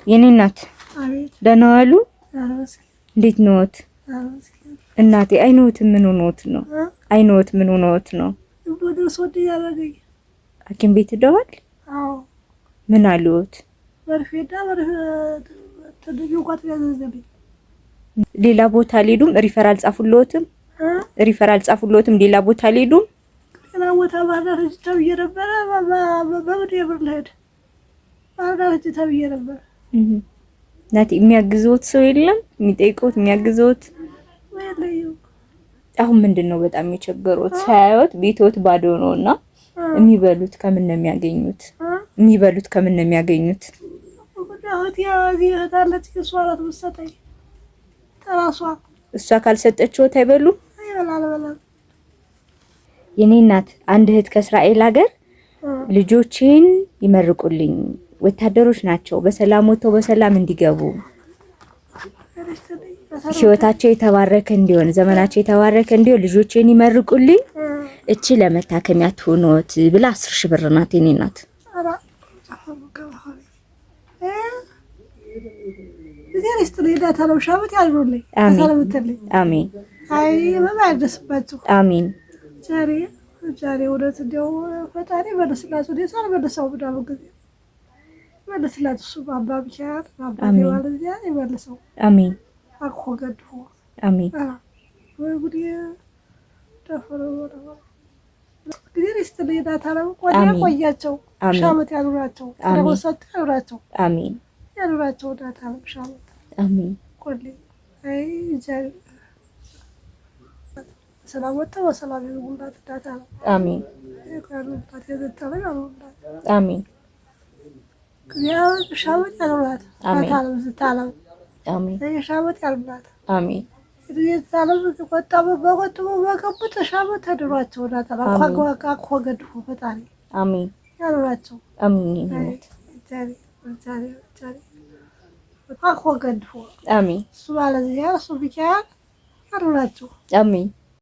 የኔ እናት ደህና ዋሉ? እንዴት ነዎት? እናቴ አይኖት ምን ሆኖት ነው? አይኖት ምን ሆኖት ነው? ሐኪም ቤት ሄደዋል? አዎ። ምን አሉት? ሌላ ቦታ አልሄዱም? Refer አልጻፉልዎትም? Refer አልጻፉልዎትም? ሌላ ቦታ አልሄዱም? ሌላ ቦታ ባህር ዳር ሂጅ ተብዬ ነበረ። በምን የብር ልሄድ? ባህር ዳር ሂጅ ተብዬ ነበር። እናቴ የሚያግዘዎት ሰው የለም? የሚጠይቀዎት የሚያግዘዎት? አሁን ምንድን ነው በጣም የቸገሮት? ሳያዩት ቤትዎት ባዶ ነው እና የሚበሉት ከምን ነው የሚያገኙት? የሚበሉት ከምን ነው የሚያገኙት? እሷ ካልሰጠችዎት አይበሉም? የኔ እናት አንድ እህት ከእስራኤል ሀገር ልጆቼን ይመርቁልኝ፣ ወታደሮች ናቸው፣ በሰላም ወጥተው በሰላም እንዲገቡ፣ ህይወታቸው የተባረከ እንዲሆን፣ ዘመናቸው የተባረከ እንዲሆን ልጆቼን ይመርቁልኝ፣ እቺ ለመታከሚያ ትሆኖት ብላ 10,000 ብር ናት የኔ እናት። አሜን አሜን። ዛሬ እውነት እንዲያው ፈጣሪ መለስላችሁ። እኔ ሳልመልሰው ምናምን ጊዜ መለስላችሁ። እሱ አባ ሚካኤል አባ ማለት ይመልሰው። አሜን። አኮ ገድፎ አሜን። ወይ ጉዴ ደፈረ ጊዜ ይስጥልኝ። እናት አለም ቆያ ቆያቸው፣ ሺህ ዓመት ያኑራቸው፣ ሰጥ ያኑራቸው፣ አሜን ያኑራቸው። እናት አለም ሺህ ዓመት አሜን። ቆሌ አይ ሰላም ወጥተው በሰላም ይግቡላት። እናት አለም አሜን ያኑራት፣ የዘጠለ ያኑራት። አሜን ሺህ ዓመት ያኑራት። እናት አለም ስታለም አሜን ሺህ ዓመት ያኑራት። አሜን የዛለም ቆጠቡ በቆጥቡ በገቡት ሺህ ዓመት ተድሯቸው። እናት አለም አኮ ገድፎ ፈጣሪ አሜን ያኑራቸው። አሜን አኮ ገድፎ አሜን እሱ ባለዚያ እሱ ሚካኤል ያኑራቸው። አሜን።